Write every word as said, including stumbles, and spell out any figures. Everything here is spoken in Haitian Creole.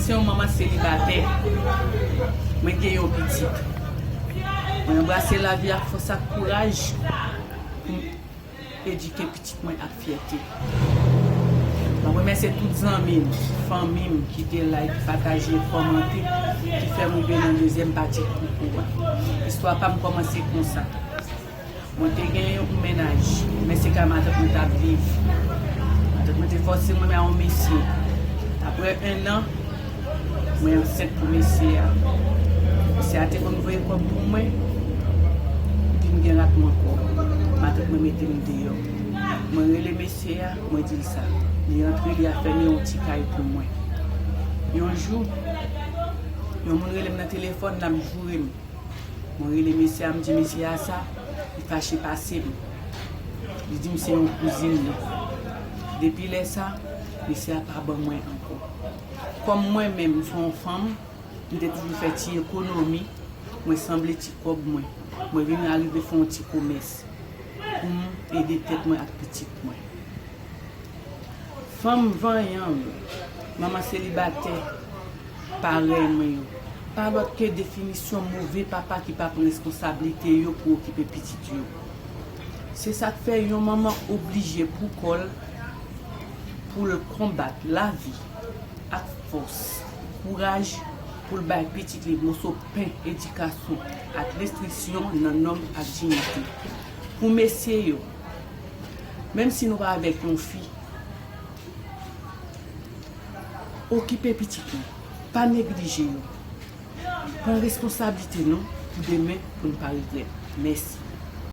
Se yon manman selibatè. Mwen gen yon pitit. Mwen anbrase lavi ak fòs ak kouraj pou m edike pitit mwen ak fyète. Mwen remèsye tout zanmi m, fanmi m ki te like, pataje, kòmante, ki fè m rive nan dezyèm pati konkou a. Istwa pa m kòmanse konsa. Mwen te gen yon mennaj, men se kay matant mwen t ap viv. Matant mwen te fòse mwen a yon mesye. Apre en an, mwen ansent pou mesye a. Mesye a te konn voye kòb pou mwen, li di m gen rat m ankò. Matant mwen mete m deyò. Mwen rele mesye a, mwen di l sa. Li antre, li ap fèmen yon ti kay pou mwen. Yon jou, yon moun rele m nan telefòn, l ap joure m. Mwen rele mesye a, m di mesye a sa, li fache pase m. Li di m se yon kouzin li. Depi lè sa, mesye a pa ban mwen ankò. Kòm mwen menm, m se yon fanm, m te toujou fè ti ekonomi, mwen sanble ti kòb mwen. Mwen vin arive fè yon ti komès pou m ede tèt mwen ak pitit mwen. Fanm vanyan yo, manman selibatè, parèy mwen yo, pa lòt ke definisyon move papa ki pa pran responsablite yo pou okipe pitit yo. Se sa k fè yon manman oblije pou kò l, pou l konbat lavi ak fòs, kouraj pou l bay pitit li moso pen, edikasyon ak lenstriksyon nan nòm ak diyite. Pou mesye yo, menm si nou pa avèk yon fi, okipe pitit nou, pa neglije yo. Pran responsablite nou pou demen pou n pa regrèt. Mèsi.